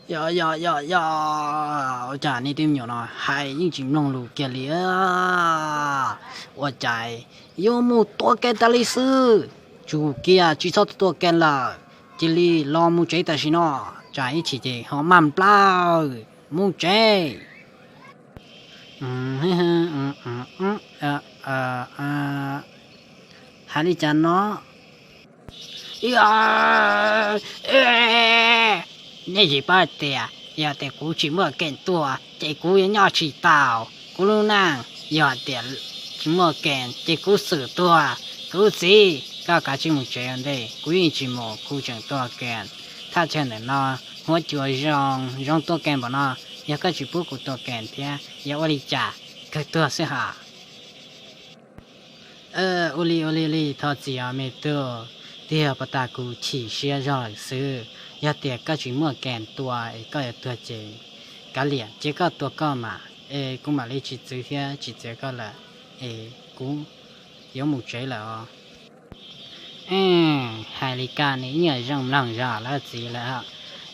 Yog yog yog yog, ua cas nej tej me nyuam no hais yeej tsis mloog lus kiag li. Ua cas yuav mus tua ke tas li xwb, tsum kiag tsis txhob tua ke lawm, cia li los mus tsev tam sim no, tsam ib chim ces ho maj nplawg mus tsev. Hais li cas no? Nej tsis paub tias yog tias kuv tsis muaj kees tua ces kuv yuav nyob tsis tau. Kuv lub neej yog tias tsis muaj kees ces kuv xwm tuag. Kuv txiv, koj kav tsij mus tsev ua ntej, kuv yeej tsis mus, kuv tseem tua kees. Thaj chaw ntawm no huab cua zoo zoo tua kees npaum no, yog koj tsis pub kuv tua kees thiab yog ua li cas, kawg tuag xwb hos. Ua li ua li li, thov txim os me tub, tiag puas tas kuv chim siab zog lawm xwb. Yog tias koj tsis muaj kees tua es koj yuav tuag ces kav liam, cia koj tua koj mas, es kuv mam li tsis txwv thiab tsis txwv koj lawm, es kuv yuav mus tsev lawm os. Hais li ko nws ib nyuag zoo mloog zog lawm txiv lawm.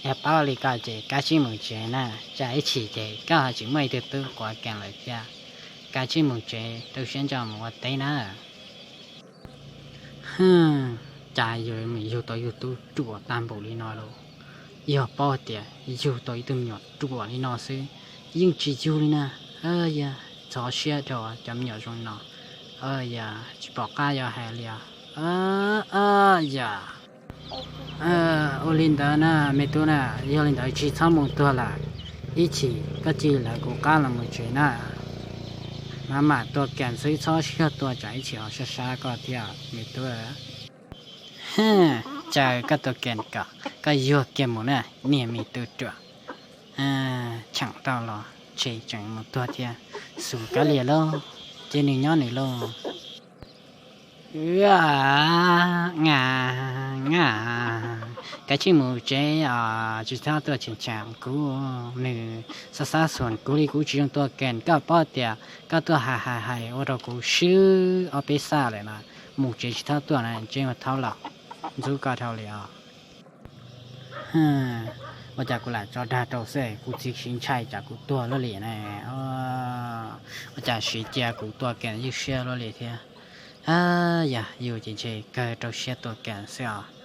Yog paub li ko ces kav tsij mus tsev na, tsam ib chim ces koj ho tsis muaj ib tug tub quav kees lawm thiab. Kav tsij mus tsev, rau siab ntso mus ua teb na. Cas yus mus yug tau yus tub ruam tag npaum li no lauj? Yog paub tias yug tau ib tug me nyuam ruam li no xwb, yeej tsis yug li na. Yog txhob siab rau cov me nyuam zoo li no. Yog tsis pom qab yuav hais li os. Yog ua li ntawd na me tub na, yog li ntawd tsis txhob mus tuag lawm, ib chim koj cia li lawv kuv qab los mus tsev na. Maj mam tua kees xwb, txhob siab tua tsam ib chim ho sab sab koj thiab me tub. Caw koj tua kees kom koj yuag kiag mus na, niag me tub ruam. Cheem tau los ntshe tseem mus tuag thiab. Xus kav liam lauj, cia nws nyob nws lauj. Kav tsij mus tsev os, tsis txhob tuaj cheem cheem kuv. Nws xav xav xuas kuv li, kuv tsis zoo tua kees. Koj paub tias koj tuaj hais hais hais ua rau kuv swb ob peb xab lawm na. Mus tsev tsis txhob tuaj na, tsev ua thaub los ntxub koj dhau li os. Ua cas kuv lam tso dag rau xwb, kuv txiv siv ntshai tsam kuv tuag luaj li na. Ua cas siv cia kuv tua kees ywj siab luaj li thiab. Yog yus ces ntshe kawg rau siab tua kees xwb os.